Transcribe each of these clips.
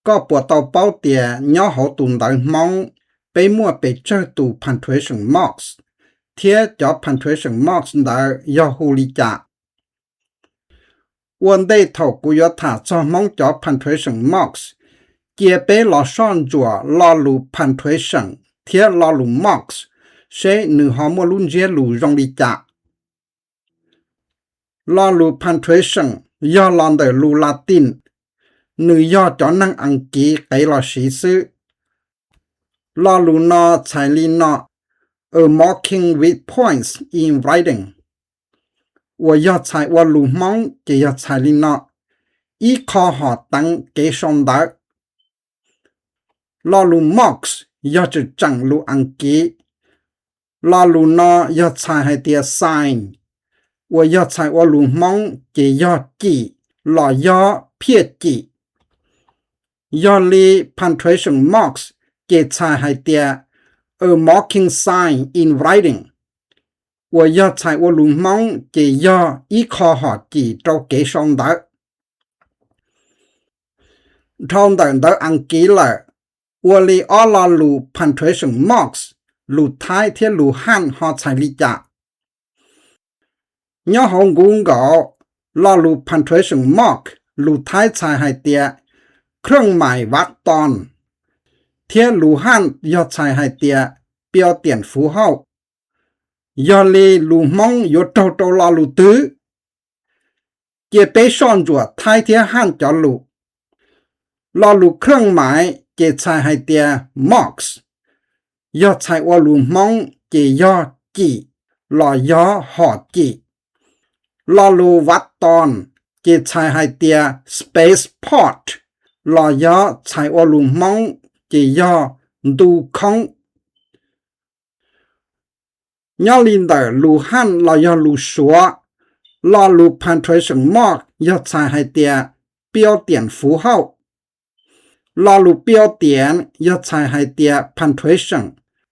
Koj puas tau paub tias nyob hauv tus ntawv Hmoob peb muaj pes tsawg tus punctuation marks, thiab cov punctuation marks ntawd yog hu li cas? Ua ntej thaum kuv yuav tham txog Hmoob cov punctuation marks, cia peb los soj ntsuam lo lus punctuation thiab lo lus marks, seb nws ho muaj lub ntsiab lus zoo li cas. Lo lus punctuation yog los ntawm lus Latin, nws yog cov neeg Askiv qev los siv xwb. Lo lus no txhais li no: A marking with points in writing, uas yog txhais ua lus Hmoob ces yog txhais li no: ib qho hom teev kev sau ntawv. Lo lus marks yog tseem tseem lus Askiv. Lo lus no yog txhais hais tias sign, uas yog txhais ua lus Hmoob ces yog cim los yog phiaj cim. Yog li punctuation marks ces txhais hais tias a marking sign in writing, uas yog txhais ua lus Hmoob ces yog ib qho hom cim rau kev sau ntawv. Dhau ntawm ntawv Askiv lawm, ua li ob lo lus punctuation marks, lus Thaib thiab lus Haj ho txhais li cas? Nyob hauv Google, lo lus punctuation mark lus Thaib txhais hais tias เครื่องหมายวัดตอน thiab lus Haj yog txhais hais tias 标点符号. Yog li lus Hmoob yuav raug rau lo lus twg? Cia peb soj ntsuam Thaib thiab Haj cov lus. Lo lus เครื่องหมาย ces txhais hais tias marks, yog txhais ua lus Hmoob ces yog cim los yog hom cim. Lo lus วัดตอน ces txhais hais tias space pot, los yog txhais ua lus Hmoob ces yog ntu khoob. Nyob li ntawm lus Haj los yog lus Suav, lo lus punctuation mark yog txhais hais tias 标点符号. Lo lus 标点 yog txhais hais tias punctuation,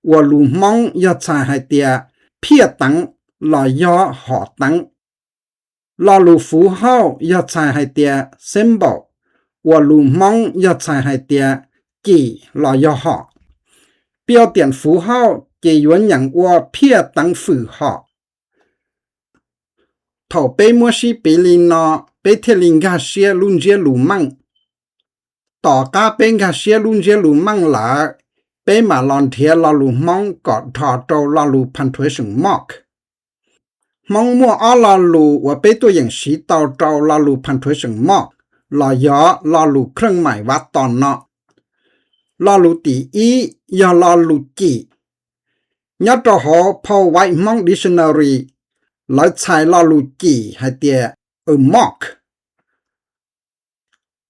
uas lus Hmoob yog txhais hais tias phiaj teev los yog hom teev. Lo lus 符号 yog txhais hais tias symbol, uas lus Hmoob yog txhais hais tias cim los yog hom. 标点符号 ces yuav nyeem ua phiaj teev fwm hom. Thaum peb muab sib piv li no, peb thiaj li nkag siab lub ntsiab lus meej. Tom qab peb nkag siab lub ntsiab lus meej lawm, peb mam los nrhiav lo lus Hmoob kom dhos rau lo lus punctuation mark. Hmoob muaj ob lo lus uas peb tuaj yeem siv tau rau lo lus punctuation mark los yog lo lus เครื่องหมายวัดตอน no. Lo lus tim ib yog lo lus cim. Nyob rau hauv Paul White Hmong Dictionary, lawv txhais lo lus cim hais tias a mark.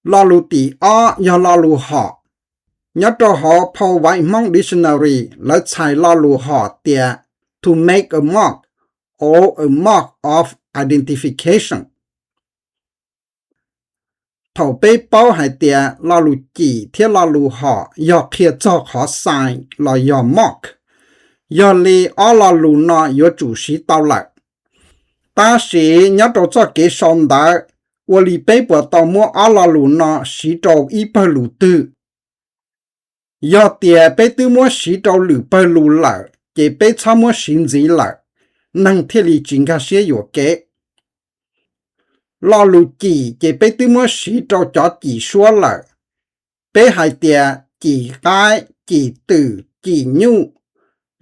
Lo lus tim ob yog lo lus hom. Nyob rau hauv Paul White Hmong Dictionary, lawv txhais lo lus hom tias to make a mark or a mark of identification. Thaum peb paub hais tias lo lus cim thiab lo lus hom yog qhia txog qhov sign los yog mark, yog li ob lo lus no yuav tsum siv tau lawm. Tab sis nyob rau txoj kev sau ntawv, ua li peb puas tau muab ob lo lus no siv rau ib pawg lus twg? Yog tias peb twb muab siv rau lwm pawg lus lawm, ces peb txhob muab siv ntxiv lawm, neeg thiaj li tsis nkag siab yuam kev. Lo lus cim ces peb twb muab siv rau cov cim suab lawm. Peb hais tias cim qaib, cim twm, cim nyuj,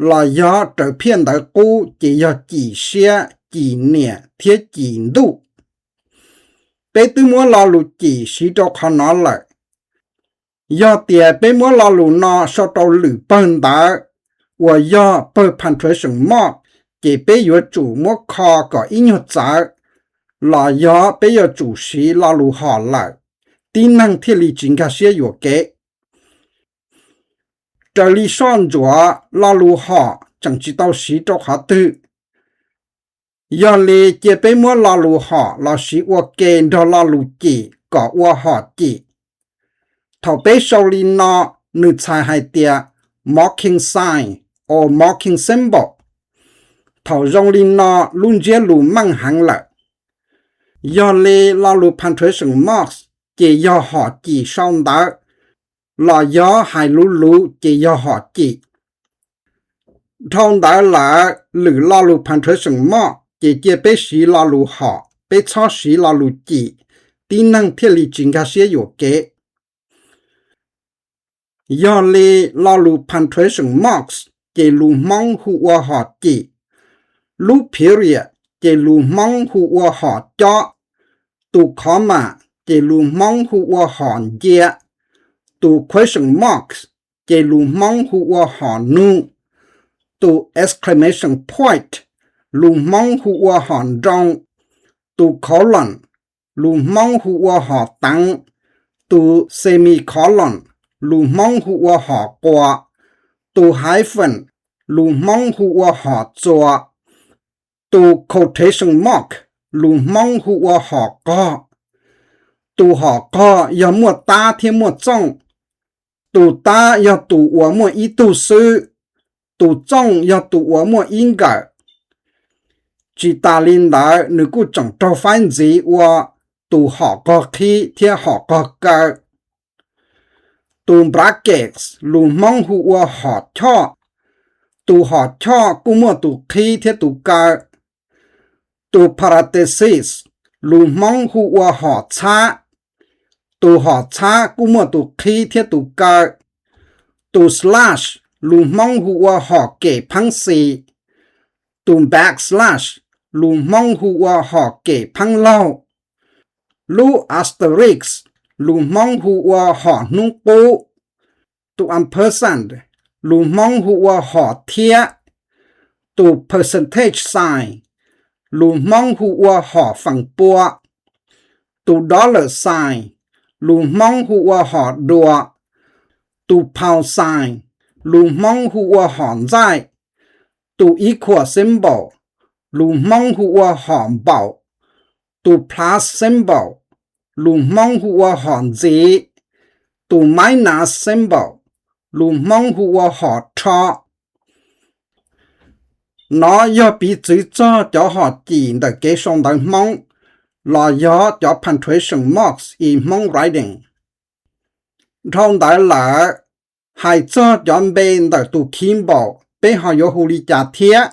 los yog raws phiaj ntawv qub ces yog cim siab, cim niam thiab cim ntuj. Peb twb muab lo lus cim siv rau qhov no lawm. Yog tias peb muab lo lus no sau rau lwm pawg ntawv uas yog pawg punctuation mark, ces peb yuav tsum muab kho kom ib nyuag txawv, los yog peb yuav tsum siv lo lus hom lawm, tib neeg thiaj li tsis nkag siab yuam kev. Raws li soj ntsuam, lo lus hom tseem tsis tau siv rau qhov twg. Yog li cia peb muab lo lus hom los siv ua ke nrog lo lus cim kom ua hom cim. Thaum peb sau li no, nws txhais hais tias marking sign or marking symbol. Thaum zoo li no, lub ntsiab lus meej heev lawm. Yog li lo lus punctuation marks ces yog hom cim sau ntawv, los yog hais luv luv ces yog hom cim. Dhau ntawd lawm, lwm lo lus punctuation mark ces cia peb siv lo lus hom, peb txhob siv lo lus cim, tib neeg thiaj li tsis nkag siab yuam kev. Yog li, lo lus punctuation marks ces lus Hmoob hu ua hom cim, lub period ces lus Hmoob hu ua hom cob, tus comma ces lus Hmoob hu ua hom ncia, tus question marks ces lus Hmoob hu ua hom nug, tus exclamation point lus Hmoob hu ua hom nroo, tus colon lus Hmoob hu ua hom teev, tus semicolon lus Hmoob hu ua hom quas, tus hyphen lus Hmoob hu ua hom txuas, tus quotation mark lus Hmoob hu ua hom qog. Tus hom qog yog muaj tab thiab muaj txooj. Tus tab yog tus uas muaj ib tug xwb, tus txooj yog tus uas muaj ib nkawm. Tsis tas li ntawd, nws kuj tseem raug faib ntxiv ua tus hom qog qhib thiab hom qog kaw. Tus brackets lus Hmoob hu ua hom choj, tus hom choj kuj muaj tus qhib thiab tus kaw. Tus parenthesis lus Hmoob hu ua hom txhab, tus hom txhab kuj muaj tus qhib thiab tus kaw. Tus slash lus Hmoob hu ua hom kem pheeb xis, tus backslash lus Hmoob hu ua hom kem pheeb laug. Lub asterisk lus Hmoob hu ua hom hnub qub. Tus ampersand lus Hmoob hu ua hom thiab. Tus percentage sign lus Hmoob hu ua hom feem pua. Tus dollar sign lus Hmoob hu ua hom dua. Tus pound sign lus Hmoob hu ua hom ntxaij. Tus equal symbol lus Hmoob hu ua hom npaum. Tus plus symbol lus Hmoob hu ua hom ntxiv. Tus minus symbol lus Hmoob hu ua hom rho. Nov yog piv txwv txog cov hom cim ntawm kev sau ntawv Hmoob los yog cov punctuation marks in Hmong writing. Dhau ntawd lawm, hais txog cov npe ntawm tus keyboard peb ho yuav hu li cas thiab?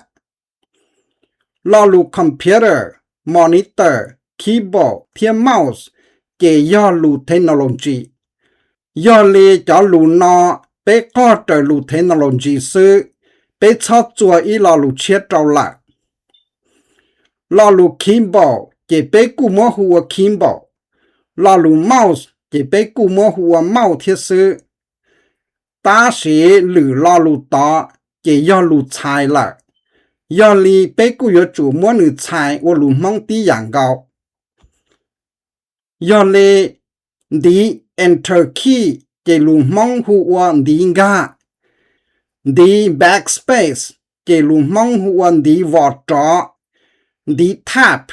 Lo lus computer, monitor, keyboard thiab mouse ces yog lus technology. Yog li cov lus no peb qog raws lus technology xwb, peb txhob txua ib lo lus tshiab rau lawm. Lo lus keyboard ces peb kuj muab hu ua keyboard, lo lus mouse ces peb kuj muab hu ua mouse thiab xwb. Tab sis lwm lo lus tod ces yog lus txhais lawm, yog li peb kuj yuav tsum muab nws txhais ua lus Hmoob tib yam nkaus. Yog li, ntiv Enter key ces lus Hmoob hu ua ntiv nkag, ntiv Backspace ces lus Hmoob hu ua ntiv vos rov, ntiv Tab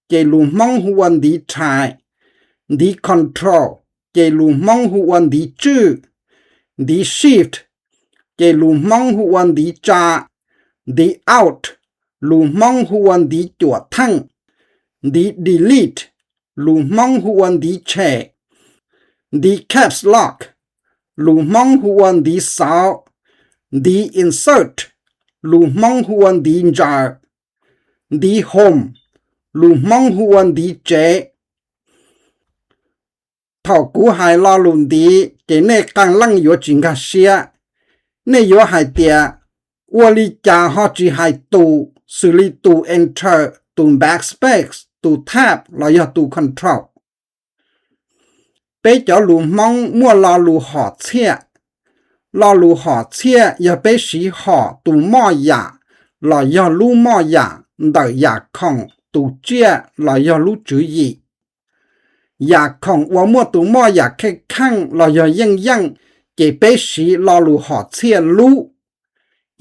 ces lus Hmoob hu ua ntiv rhais, ntiv Control ces lus Hmoob hu ua ntiv tswj, ntiv Shift ces lus Hmoob hu ua ntiv tsa, ntiv Alt lus Hmoob hu ua ntiv cuam theej, ntiv Delete lus Hmoob hu ua ntiv tshem, ntiv Caps Lock lus Hmoob hu ua ntiv xauv, ntiv Insert lus Hmoob hu ua ntiv ntsaws, ntiv Home lus Hmoob hu ua ntiv tsev. Thaum kuv hais lo lus ntiv ces nej qee leej yuav tsis nkag siab. Nej yuav hais tias, ua li cas ho tsis hais tus, xws li tus Enter, tus Backspace, tus Tab los yog tus Control? Peb cov lus Hmoob muaj lo lus hom txhiaj. Lo lus hom txhiaj yog peb siv hom tus moj yam los yog lub moj yam ntawm yam khoom, tus tsiaj los yog lub tswv yim. Yam khoom uas muaj tus moj yam kheej kheej los yog yeej yeej ces peb siv lo lus hom txhiaj lub,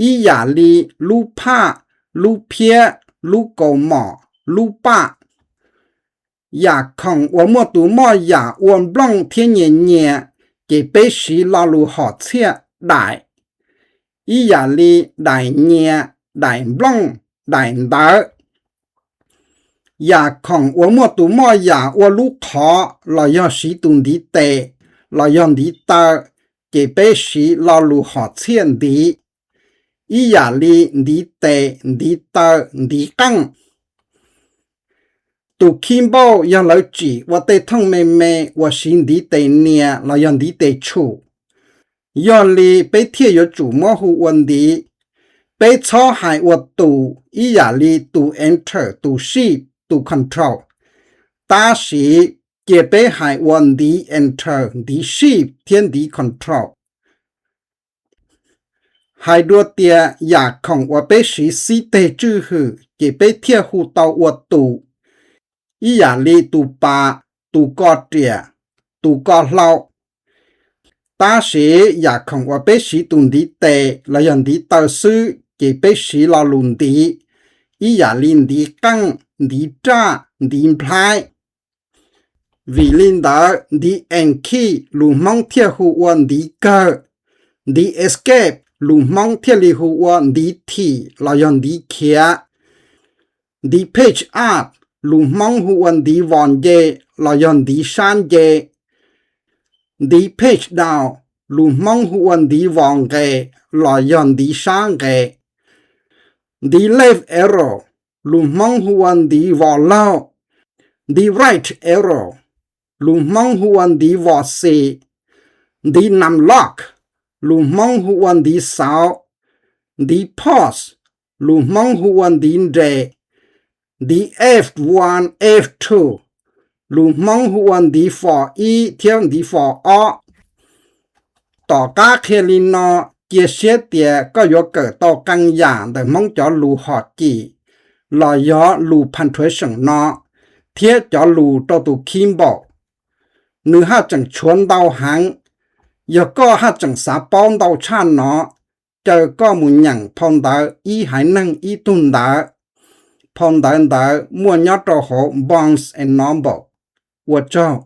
ib yam li lub phaj, lub phiab, lub kaus mom, lub paj. Yam khoom uas muaj tus moj yam ua nplooj thiab nyias nyias ces peb siv lo lus hom txhiaj daim, ib yam li daim nyias, daim nplooj, daim ntawv. Yam khoom uas muaj tus moj yam ua lub qhov los yog siv tus ntiv tes los yog ntiv taw ces peb siv lo lus hom txhiaj ntiv, ib yam li ntiv tes, ntiv taw, ntiv qeej. Tus keyboard yog lawv tsim ua tej thooj me me uas siv ntiv tes nias los yog ntiv tes tshum, yog li peb thiaj yuav tsum muab hu ua ntiv. Peb txhob hais ua tus ib yam li tus enter, tus shift, tus control, tab sis cia peb hais ua ntiv enter, ntiv shift thiab ntiv control. Hais dua tias yam khoom uas peb siv xib teg tswj hwm ces peb thiaj hu tau ua tus, ib yam li tus pas, tus ko riam, tus ko hlau. Tab sis yam khoom uas peb siv tus ntiv tes los yog ntiv taw xwb ces peb siv lo lus ntiv, ib yam li ntiv qeej, ntiv raj, ntiv nplhaib. Vim li ntawd ntiv en key lus Hmoob thiaj hu ua ntiv kawg, ntiv escape lus Hmoob thiaj li hu ua ntiv thim los yog ntiv khiav, ntiv page up lus Hmoob hu ua ntiv vos nce los yog ntiv sab nce, ntiv page down lus Hmoob hu ua ntiv vos nqes los yog ntiv sab nqes, ntiv left arrow lus Hmoob hu ua ntiv vos laug, ntiv right arrow lus Hmoob hu ua ntiv vos xis, ntiv num lock lus Hmoob hu ua ntiv xauv, ntiv pause lus Hmoob hu ua ntiv nres, ntiv F one, F two lus Hmoob hu ua ntiv fos ib thiab ntiv fos ob. Tom qab qhia li no, cia siab tias koj yuav kawm tau qee yam ntawm Hmoob cov lus hom cim los yog lus punctuation no thiab cov lus rau tus keyboard. Nws haj tseem tshuav ntau heev. Yog koj haj tseem xav paub ntau tshaj no, caw koj mus nyeem phau ntawv Ib Haiv Neeg Ib Tug Ntawv. Phau ntawv ntawd muaj nyob rau hauv Barnes and Noble. Ua tsaug.